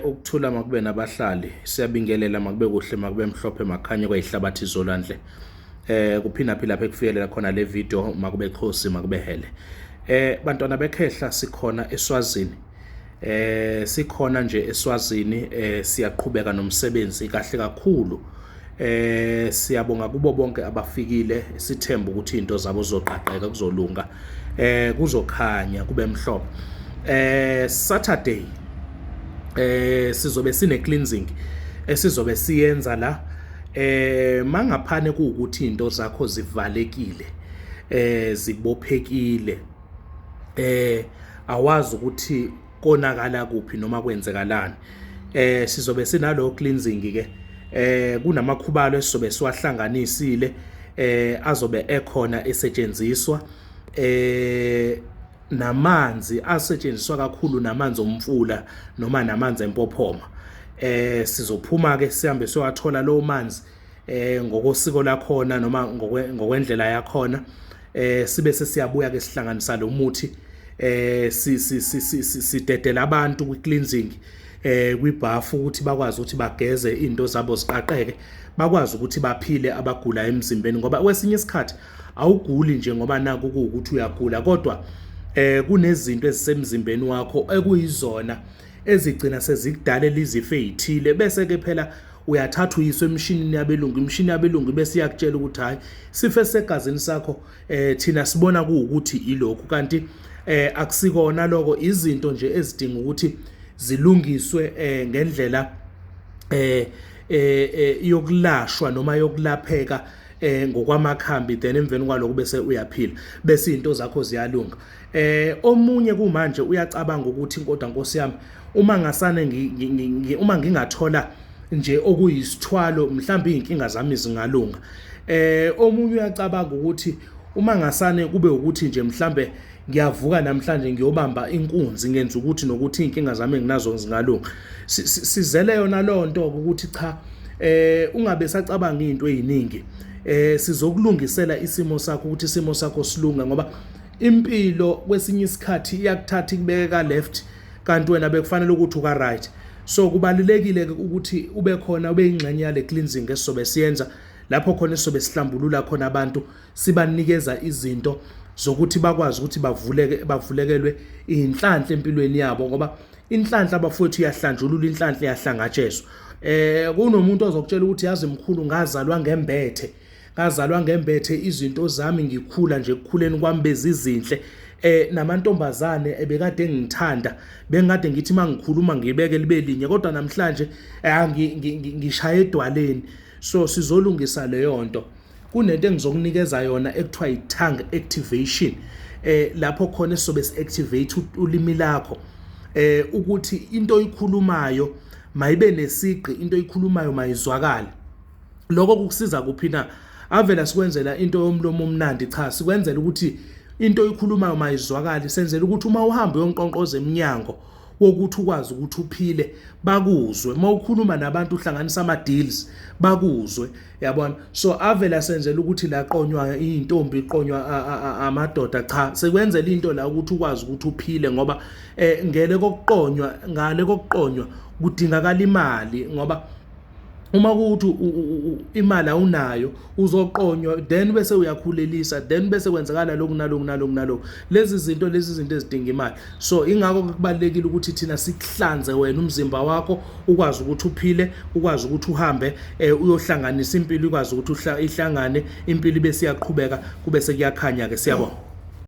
Ukuthula makube nabahlali, siyabingelela makube kuhle makube mhlophe makhanye kwayihlabathi zolwandle. Kuphinda phi lapha ekufikelela khona le video makube khosi makube hele. Bantwana bekhehla sikhona eSwazini. Sikhona nje eSwazini siyaqhubeka nomsebenzi kahle kakhulu. Siyabonga kubo bonke abafikile sithemba ukuthi izinto zabo zizoqaqeka kuzolunga. Kuzokhanya kube mhlophe. Saturday sizobe sine cleansing esizobe siyenza la mangaphane kuwukuthi izinto zakho zivalekile zibophekile awazi ukuthi konakala kuphi noma kwenzekalani sizobe sinalo cleansing ke kunamakhubalo esizobe siwahlanganisile azobe ekhona esetshenziswa namanzi asetshenziswa kakhulu namanzi omfula noma namanzi empophoma sizophuma ke sihambe siyowathola lowo manzi ngokosiko lakhona noma ngokwendlela yakhona sibe sesiyabuya ke sihlanganisa lo muthi sidedela abantu kwi cleansing kwibhafu ukuthi bakwazi ukuthi bageze izinto zabo ziqaqeke bakwazi ukuthi baphile abagula emzimbeni ngoba kwesinye isikhathi awuguli nje ngoba naku kuwukuthi uyagula kodwa kunezinto ezisemzimbeni wakho ekuyizona ezigcina sezikudalela izifo ezithile bese ke phela uyathatha uyiswe emshinini yabelungu imishini yabelungu bese iyakutshela ukuthi hayi sife segazini sakho thina sibona kuwukuthi ilokhu kanti akusikona lokho izinto nje ezidinga ukuthi zilungiswe ngendlela yokulashwa noma yokulapheka ngokwamakhambi then emveni kwaloko bese uyaphila bese izinto zakho ziyalunga omunye kumanje uyacabanga ukuthi kodwa Nkosi yami uma ngasane uma ngingathola nje okuyisithwalo mhlawumbe izinkinga zami zingalunga omunye uyacabanga ukuthi uma ngasane kube ukuthi nje mhlambe ngiyavuka namhlanje ngiyobamba inkunzi ngenza ukuthi nokuthi inkinga zami enginazo zingalunga sizele yona lonto ukuthi cha ungabe sacabanga izinto eziningi sizokulungisela isimo sakho ukuthi isimo sakho silunge ngoba impilo kwesinye isikhathi iyakuthatha ikubeke ka left kanti wena bekufanele ukuthi uka right so kubalulekile ukuthi ube khona ube ingxenye yale cleansing esizobe siyenza lapho khona esizobe sihlambulula khona abantu sibanikeza izinto zokuthi bakwazi ukuthi bavuleke bavulekelwe inhlanhla empilweni yabo ngoba inhlanhla bafowethu iyahlanjulula inhlanhla iyahlangatshezwa kunomuntu ozokutshela ukuthi yazi mkhulu ngazalwa ngembethe ngazalwa ngembethe izinto zami ngikhula nje ekukhuleni kwami bezizinhle namantombazane ebekade ngithanda bengikade ngithi mangikhuluma ngibeke libe linye kodwa namhlanje ngishaya edwaleni so sizolungisa leyo nto kunento engizokunikeza yona ekuthiwa i-tongue activation lapho khona esizobe si-activate ulimi lakho ukuthi into oyikhulumayo mayibe nesigqi into oyikhulumayo mayizwakale lokho kukusiza kuphi na avela sikwenzela into yomlomo omnandi cha sikwenzela ukuthi into oyikhulumayo mayizwakale senzela ukuthi uma uhamba uyonqonqoza eminyango wokuthi ukwazi ukuthi uphile bakuzwe uma ukhuluma nabantu uhlanganisa ama deals bakuzwe yabona so avela senzela ukuthi la qonywa intombi iqonywa amadoda cha sekwenzela into la ukuthi ukwazi ukuthi uphile ngoba ngele kokuqonywa ngale kokuqonywa kudingakala imali ngoba uma kuthi imali awunayo uzoqonywa then bese uyakhulelisa then bese kwenzakala lokhu naloku naloku naloku lezi zinto lezi zinto ezidinga imali so ingakho kubalekile ukuthi thina sikuhlanze wena umzimba wakho ukwazi ukuthi uphile ukwazi ukuthi uhambe uyohlanganisa impilo ikwazi ukuthi ihlangane impilo ibe siyaqhubeka kube sekuyakhanya ke siyabonga.